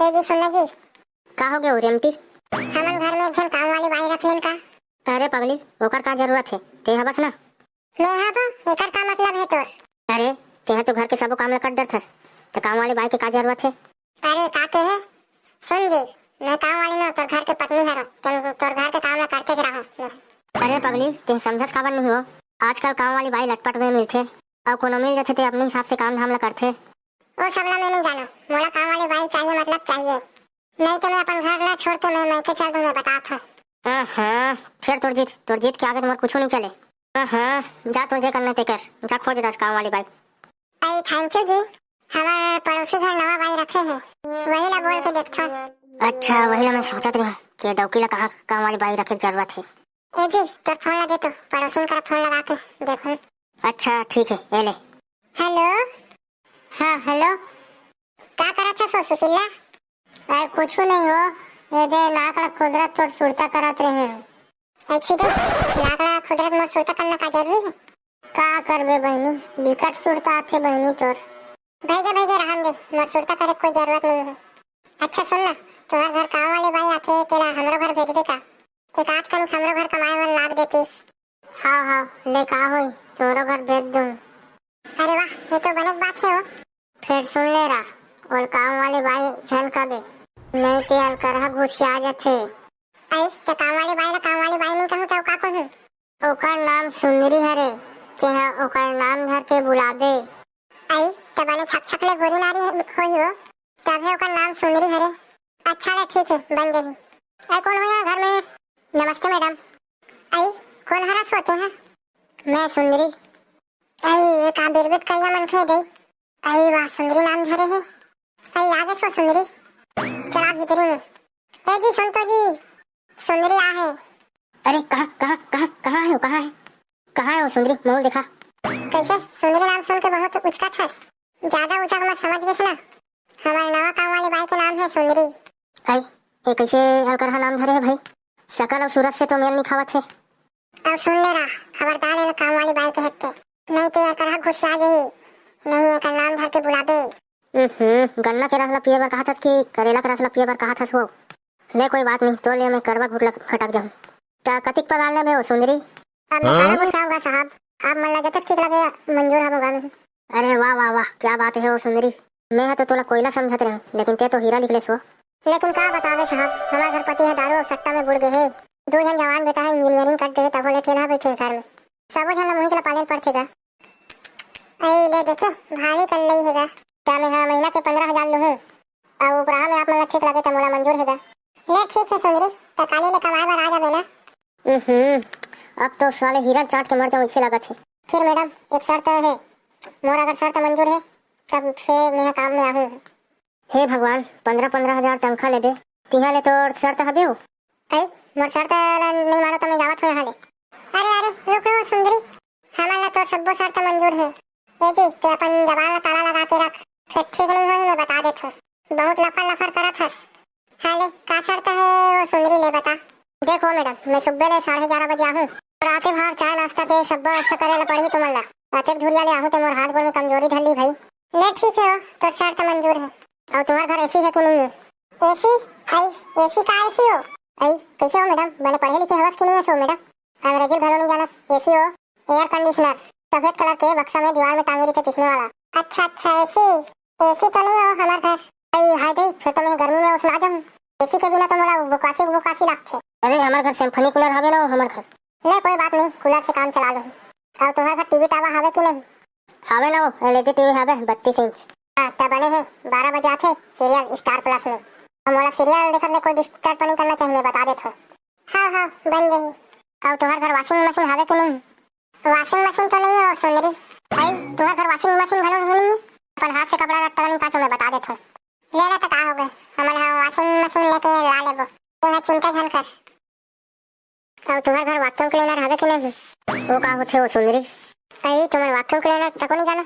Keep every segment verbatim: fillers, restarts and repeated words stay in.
ए जी, सुन ना जी। का हो गयो रेमटी? हमन घर में एक झन काम वाली बाई रख लेन का? अरे पगली, ओकर का जरूरत हे, ते हबस ना। मैं हबो, एकर का मतलब हे तोर? अरे, तेहा तो घर के सबो काम ला कर डरथस, त काम वाली बाई के का जरूरत हे? अरे का के हे? सुन जी, मैं काम वाली ना, तोर घर के पत्नी हरो, तेन तोर घर के काम ला करते रहो। अरे पगली, ते समझस काबर नहीं हो? आजकल काम वाली बाई लटपट में मिलथे, अउ कोनो मिल जथे ते अपने हिसाब से काम धाम ला करथे। ओ सबला मैं नहीं जानो, मोला काम वाली बाई चाहिए, मतलब चाहिए, नहीं तो मैं अपन घर ला छोड़ के मैं, मैं के चल दूँ, मैं बतात हूँ। हाँ, फिर तोर जीत, तोर जीत के आगे तो मोर कुछू नहीं चले। हाँ, जा तो जे करना ते कर, जा खोज रहा काम वाली बाई। अरे thank you जी, हमार पड़ोसी घर नवा बाई रखे हे, वही ला बोल के देखथो। अच्छा, वही ला मैं सोचत रही कि डौकी ला कहाँ काम वाली बाई रखे के जरूरत हे। ए जी, तोर फोन ला दे तो, पड़ोसी कर फोन लगा के देखूं। अच्छा ठीक है, ए ले। हेलो। हाँ हेलो। का करत हस हो सुशीला? अरे कुछू नहीं हो, ये दे नाक ला खुदरत तोर सुरता करत रहे हूँ। अच्छी दे, नाक ला खुदरत मोर सुरता करना का जरूरी है? का करबे बहिनी, बिकट सुरता आथे बहिनी तोर। भैया भैया रहन दे, मोर सुरता करे कोई जरूरत नहीं है। अच्छा सुन ना, तुम्हार घर काम वाले बाई आथे, तेला हमरो घर भेजबे का? एक आध कनिक हमरो घर कमाए बर लाग देतिस। हाव हाव, ले का होई, तोरो घर भेज दूं। अरे वाह, ये तो बने के बात है हो। फिर सुन ले रा, ओल काम वाली बाई झन कबे, नहीं ते अलकरहा घुसिया जथे। आई, तो काम वाली बाई ला काम वाली बाई नहीं कहूँ तो का कहूँ? ओकर नाम सुंदरी हरे, तेहा ओकर नाम धर के बुलाबे। आई, तो बने छक छक ले गोरी नारी होही हो, तभे ओकर नाम सुंदरी हरे। अच्छा ले ठीक है, बन जही। ए, कौन हो यहाँ घर में? नमस्ते मैडम। आई, कौन हरस होते हैं? मैं सुंदरी। आई, ये का बिरबिट करिया मनखे दे। आई, वाह, सुंदरी नाम धरे है। आई, आगे छो सुंदरी। चला भीतरी में। ए जी, सुन तो जी, सुंदरी आ है। अरे, कहाँ, कहाँ, कहाँ, कहाँ है वो, कहाँ है? कहाँ है वो सुंदरी? मोल देखा। कैसे? सुंदरी नाम सुन के बहुत उचका थस। ज्यादा उचक मत समझ गइस ना। हमारे नवा काम वाली बाई के नाम है सुंदरी। आई, ये कैसे अलकरहा नाम धरे है भाई? सकल और सूरत से तो मेल नहीं खावत है। अब सुन ले रहा, खबरदार ये काम वाली बाई के हत्ते। नहीं तो ये अलकरहा घुसिया जाही। नहीं, ये नाम धर के बुलाबे। हम्म, गन्ना के रस ला पिए बर कहा थस कि करेला के रस ला पिए बर कहा थस वो? ले कोई बात नहीं, तो ले मैं करवा घुट ला फटक जाऊँ। त कतिक पगार लेबे वो सुंदरी? अब मैं काला गुस्साऊंगा साहब, आप मन ला जतक ठीक लगे मंजूर हवंगा मैं। अरे वाह, वाह, वाह, क्या बात है वो सुंदरी। मैं ह तो तोला कोयला समझत रहूं, लेकिन ते तो हीरा निकलेस वो। लेकिन का बतावे साहब, हमार घर पति ह दारू और सट्टा में बुड़ गए है। दू झन जवान बेटा है, इंजीनियरिंग कर दे, तभो ले ठेला बैठे घर में। सबो झन ला मुही ला पाले पड़थे गा। अरे ले देखे, भारी कर लई है गा। क्या मैं हाँ महीना के पंद्रह हजार लूँ हूँ? अब उपराहा में आप मन ला ठीक लगे त मोला मंजूर हे गा। ले ठीक है सुंदरी, त काली ले कमाए बर आ जाबे ना। हम्म, अब तो साले हीरा चाट के मर जाऊँ, इसे लागत है। फिर मैडम, एक शर्त है, मोर अगर शर्त मंजूर है, तब फिर मैं काम में आहूँ। हे भगवान, पंद्रह पंद्रह हजार तनखा लेबे, तिहा ले तोर शर्त हबे हो? अई, मोर शर्त ला नहीं मानो त मैं जावत हूँ यहाँ ले। अरे, अरे, रुक, रुक, सुंदरी, हमन ला तोर सब्बो शर्त मंजूर हे। ए जी, ते अपन जबान ला ताला लगा के रख, फेर ठीक नहीं होही, मैं बता देत हूँ। बहुत लफर लफर करत हस। हाँ ले, का शर्त हे वो सुंदरी, ले बता। देखो मैडम, मैं सुबह ले साढ़े ग्यारह बजे आहूँ। राते भर चाय नाश्ता के सब्बो व्यवस्था करे ला पड़ही तुमन ला। अतेक धुरिया ले आहूँ ते मोर हाथ गोड़ में कमजोरी धर ली भाई। ले ठीक है हो, तोर शर्त मंजूर है। और तुम्हार घर एसी है कि नहीं है? एसी? आई, एसी का एसी हो? आई, कैसे हो मैडम? बने पढ़े लिखे हवस कि नहीं हस हो मैडम? अंग्रेजी घलो नहीं जानस। एसी हो, एयर कंडीशनर, सफेद कलर के बक्सा में दीवार में टांगे रहिथे तिसने वाला। अच्छा, अच्छा, एसी, एसी तो नहीं हो हमार घर। अई, हाय दे, फिर तो मैं गर्मी में उसना जाऊँ। एसी के बिना तो मोला बुकासी बुकासी लागथे। अरे, हमार घर सिम्फनी कूलर हवे ना, हमार घर। ले, कोई बात नहीं, कूलर से काम चला लूँ। और तुम्हार घर टीवी टावा हवे कि नहीं? हवे ना, वो एलईडी टीवी हवे, बत्तीस इंच। हाँ, त बने है, बारह बजे आथे सीरियल स्टार प्लस में। और मोला सीरियल देखत में कोई डिस्टर्ब नहीं करना चाहिए, मैं बता देत हूँ। हाँ, हाँ, बन जाही। और तुम्हार घर वॉशिंग मशीन हवे कि नहीं? वॉशिंग मशीन तो नहीं हो सुंदरी। भाई, तुम्हार घर वॉशिंग मशीन घलो नहीं है। अपन हाथ से कपड़ा रखता नहीं, का तुम्हें बता देत हूँ। ले ला, तो का हो गए, हमन हा वॉशिंग मशीन लेके ला लेबो। ते हा चिंता झन कर। और तुम्हार घर वैक्यूम क्लीनर हवे कि नहीं? वो का होथे वो सुंदरी? अई, तुम्हार वैक्यूम क्लीनर तको नहीं जानो?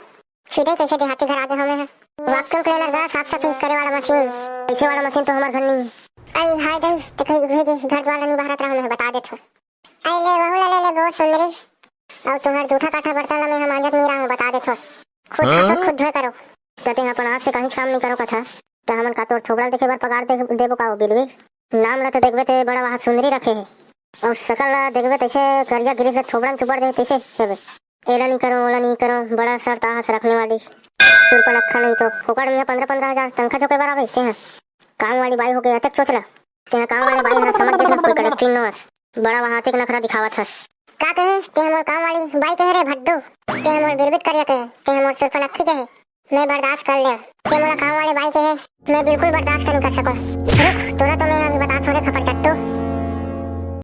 सीधे कैसे देहाती घर आगे हमें है। वैक्यूम क्लीनर गा, साफ सफाई करे वाला मशीन। ऐसे वाला मशीन तो हमार घर नहीं है। अई, हाय दई, ते कहीं भेजे, घर द्वार नहीं बहरत रहा, मैं बता देत हूँ। अई ले, वहू ला ले ले, बहुत सुंदरी। और तुम्हार दूठा काठा बर्तन ला मैं हम मांजत नहीं रहा हूँ, बता देत हूँ। खुद खाथो, खुद धोए करो। त तें अपन हाथ से कहीं काम नहीं करो कथा। त हमन का तोर थोबड़ा ल देखे बर पगार दे, देबो का ओ बिलवी? नाम ला तो देखबे ते बड़ा वहाँ सुंदरी रखे हे, अउ सकल ला देखबे तैसे करिया गिरिस ला थोबड़ा म चुबर देबे तैसे हेबे। एला नी करो, ओला नी करो, बड़ा शर्त आहस रखने वाली। सुरपनखा नहीं तो फोकट में पंद्रह पंद्रह हजार तनखा जोके बर आवे तेहा। काम वाली बाई होके अतेक चोचला। तेहा काम वाली बाई हरा समझ गेस ना कोई कलेक्ट्री नोस। बड़ा वहाँ अतेक नखरा दिखावत हस। का कहे? तेहा मोर काम वाली बाई कहे रे भड्डू। तेहा मोर बिरबिट करिया कहे। तेहा मोर सुरपनखी कहे। मैं बर्दाश्त कर लिया। ते मोला काम वाली बाई कहे, मैं बिल्कुल बर्दाश्त नहीं कर सको। रुक, तोला तो मैं अभी बता थोड़े खपरचट।